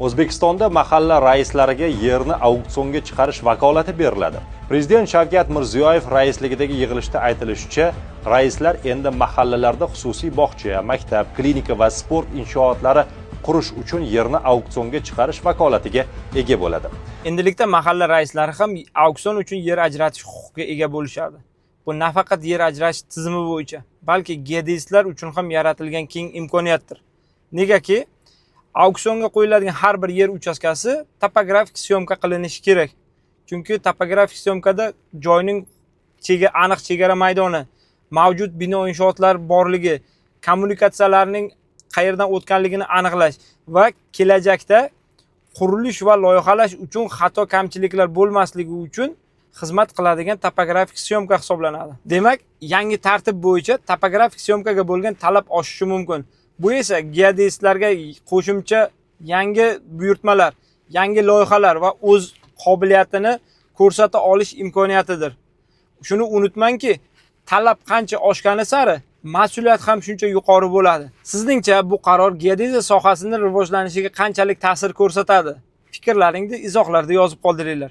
O'zbekistonda mahalla raislariga yerni auksionga chiqarish vakolati beriladi. Prezident Shavkat Mirziyoyev raisligidagi yig'ilishda aytilishicha, raislar endi mahallalarda xususiy bog'cha, maktab, klinika va sport inshootlari qurish uchun yerni auksionga chiqarish vakolatiga ega bo'ladi. Endilikda mahalla raislari ham auksion uchun yer ajratish huquqiga ega bo'lishadi. Bu nafaqat yer ajratish tizimi bo'yicha, balki geodezistlar uchun ham yaratilgan keng imkoniyatdir. Negaki, auksionga qo'yiladigan har bir yer uchastkasi topografik syomka qilinishi kerak. Chunki topografik syomkada joyning aniq chegara maydoni, mavjud bino inshootlar borligi, kommunikatsiyalarning qayerdan o'tganligini aniqlash va kelajakda qurilish va loyihalash uchun xato kamchiliklar bo'lmasligi uchun xizmat qiladigan topografik syomka hisoblanadi. Demak, yangi tartib bo'yicha topografik syomkaga bo'lgan talab oshishi mumkin. Bu esa geodezistlarga qo'shimcha yangi buyurtmalar, yangi loyihalar va o'z qobiliyatini ko'rsata olish imkoniyatidir. Shuni unutmangki, talab qancha oshgani sari mas'uliyat ham shuncha yuqori bo'ladi. Sizningcha bu qaror geodeziya sohasini rivojlanishiga qanchalik ta'sir ko'rsatadi? Fikrlaringizni izohlarda yozib qoldiringlar.